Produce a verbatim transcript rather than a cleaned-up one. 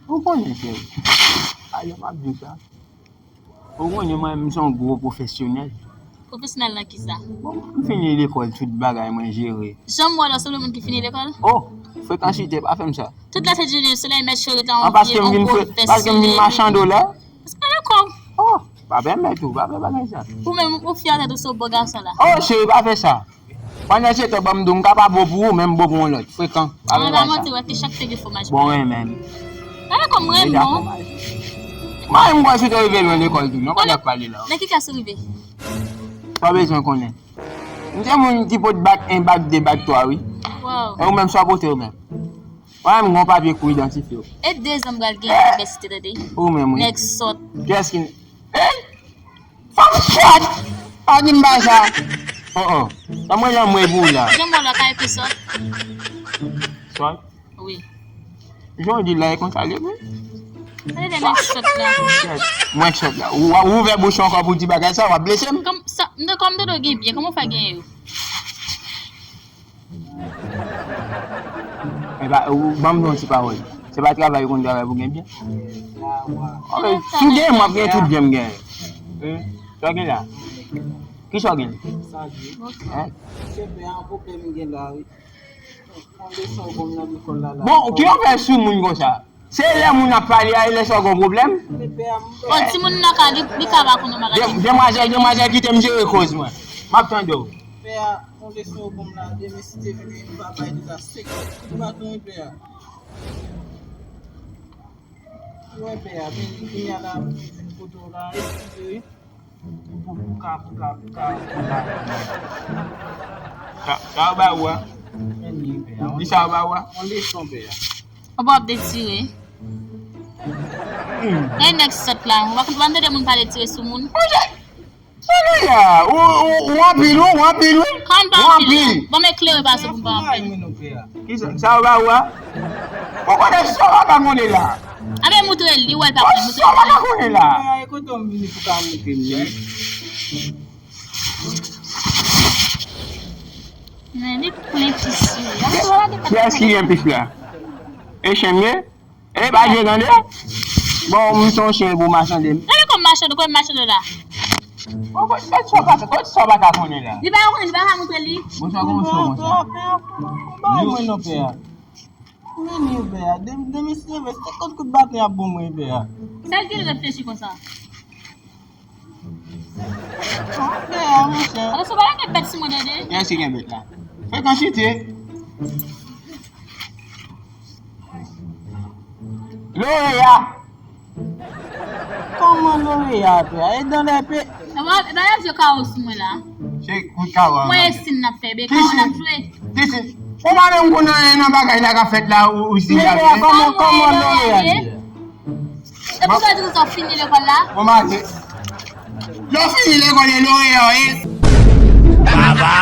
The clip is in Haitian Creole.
Ou konnen, cheri. Ayo, m ap di w sa. Ou konnen mwen, m se yon gwo pwofesyonèl. Pwofesyonèl nan kisa? Bon, m fini lekòl, tout bagay mwen jere. Jan m wè w la, w sanble moun ki fini lekòl? Oh, frekansite, pa fè m sa. Tout la tèt jene solèy mèt cheri ta. An, paske m vin fre-, paske m vin machann dola. Paske m kò. Oh, pa pèmèt ou, pa fè bagay sa. Ou menm, ou fyè tèt ou se yon bon gason la. Oh, cheri, pa fè sa. Pandan se tan, ban m di w, m ka pa bon pou ou, men m bon pou yon lòt. Frekan. Pa fè bagay sa. Mwen pa manti, wè, ki chak figi fwomaj. Bon, renmen m. Gade kòm renmen w. Mwen, m kwè si w te rive lwen lekòl tou, non, kòman w ap pale la? Nan ki klas ou rive? Sa w bezwen konnen? M se moun ki pot bak en, bak de, bak twa, wi. Wow. E ou menm, sa w pote ou menm? Mwen, m gon papye kou idantifye w. E de zan m pral gen inivèsite, tande. Ou menm, wi. Nèg sòt. Kiyès ki, hey! Fanm sòt! Pa di m bagay sa. Oh, oh. Ban mwen jan mwen pou w la. Jan mwen la ka epi sòt. Sòt? Wi. Jan w di la e konsa l ye vre. Gade de nèg sòt la. Mwen sòt la. Ou, ou ouvè bouch ou ankò pou di bagay sa, w ap blese m. Kòm sa, m te, kòm m te dwe gen byen, kòman w fè genyen yo? E ba, ou ban m yon ti pawòl. Se pa travay ou konn travay pou gen byen. Ok, si w gen, m ap gen tout byen m genyen. Sa w gen la? Kisa w gen? Sa w gen? Hein? Se byen an pwoblèm gen la, wi. Yon leson bon nan lekòl la, la. Bon, ki w fè sou moun konsa? Se lè moun ap pale a, e lè sa w gon pwoblèm. Bon, timoun nan ka, li, li ka pa konn yon bagay. Demwazèl, demwazèl, kite m jere koz mwen. M ap tande w. Pè a, yon leson yo ban m la, demen si Dye vle, m va bay li la senkant kout baton, wi, pè a. Wi, pè a, men kounye a la, mwen vin kote w la, eskize, wi. Pou, pou ka, pou ka, pou ka, pou ka. Sa, sa w ba ou a? Men li, pè a. Ki sa w ba ou a? Yon leson, pè a. Ou pa ap detire. Hmm. Gen nèg sòt la. Ou pa konprann tande moun pale tire sou moun. Sa nou ye a? Ou, ou, ou anpil, ou, ou anpil, wi. Kòman pa anpil? Ou anpil. Bon, men klere pa sou pou m pa anpil. Ki sa, sa w ba ou a? Ou konnen sa w pa konnen la. A ben, moutre l, li wè l pa konnen. Sa w pa konnen la. Ay, kote m vini pou ka moutre m, non? Men li plen pis, wi. Kiyès ki gen pis la? E chen m ye? E pa je tande. Bon, m se yon chen pou machande m. Gade kòm machande, kòm machande la. Bon, kote sa w pa, kote sa w pa ta konnen la? Li pa konnen, li pa ka moutre li. Bon, sa gon sou konsa. Ba mwen non, pè a. Mwen ni pè a. De, demen si Dye vle, senkant kout baton y ap ban mwen, pè a. Sa l gen reflechi konsa? Pè a, monchè. Alò, se pa gen bèt sou mwen, tande. Kiyès ki gen bèt la? Frekansite. Loreya. Kòman Loreya, pè a? E dan lè pe. E ba, e ba, y ap jwe kawo sou mwen la. Se kout kawo a. Mwen e sin n ap fè, be kawo n ap jwe. Ki sin? Ou pa menm konn anyen nan bagay la k ap fèt la, ou, ou si. Men pè a, kòman, kòman Loreya ye? E pou sa di w sa w fini lekòl la? Bon, maten. Lè w fini lekòl, e Loreya w ye. Baba.